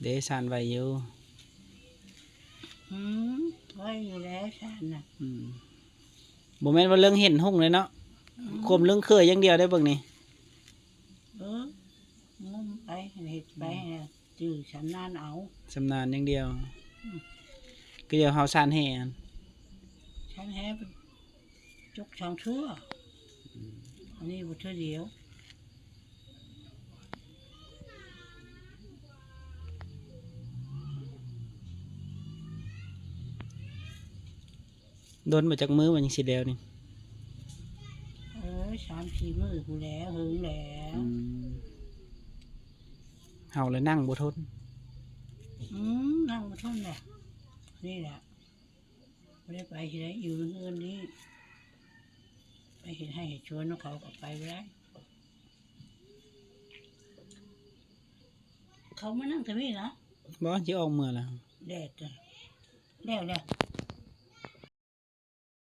ເດ້ ຊານໄວຢູ່. ອືມ ໄວຢູ່ແລ້ວຊານນະ. ອືມ ບໍ່ແມ່ນວ່າເລື່ອງເຫັນຮຸ່ງເລີຍເນາະ. ອືມ ຄວາມລຶ້ງເຄີຍຢ່າງດຽວໄດ໋ເບິ່ງນີ້. ເອີ ງມໄປ ເຮັດໄປ. ອືມ ຈື່ຊຳນານເອົາ ຊຳນານຢ່າງດຽວ. ອືມ ຄືດຽວເຮົາຊານແຮ່ຫັ້ນ ຊານແຮ່ ຈົກສອງເທື່ອ. ອືມ ອັນນີ້ບໍ່ເທື່ອດຽວ. ດົນບໍ່ ຈັກມື້ມັນຈັ່ງຊິແລ້ວນີ້? ເອີ ສາມສີ່ມື້ພຸ້ນແຫຼະ ເຫິງແລ້ວ. ອືມ ເຮົາລະນັ່ງບໍ່ທົນ. ອືມ ນັ່ງບໍ່ທົນແຫຼະ ນີ້ແຫຼະ. ບໍ່ໄດ້ໄປທີ່ໃດ ຢູ່ເຮືອນນີ້ ໄປເຮັດໄຮ່ເຮັດສວນນຳເຂົາກໍໄປບໍ່ໄດ້. ເຂົາມານັ່ງແຕ່ນີ້ນະ. ບໍ່ ຊິອອກເມືອລະ ແດດ ແລ້ວແລ້ວ.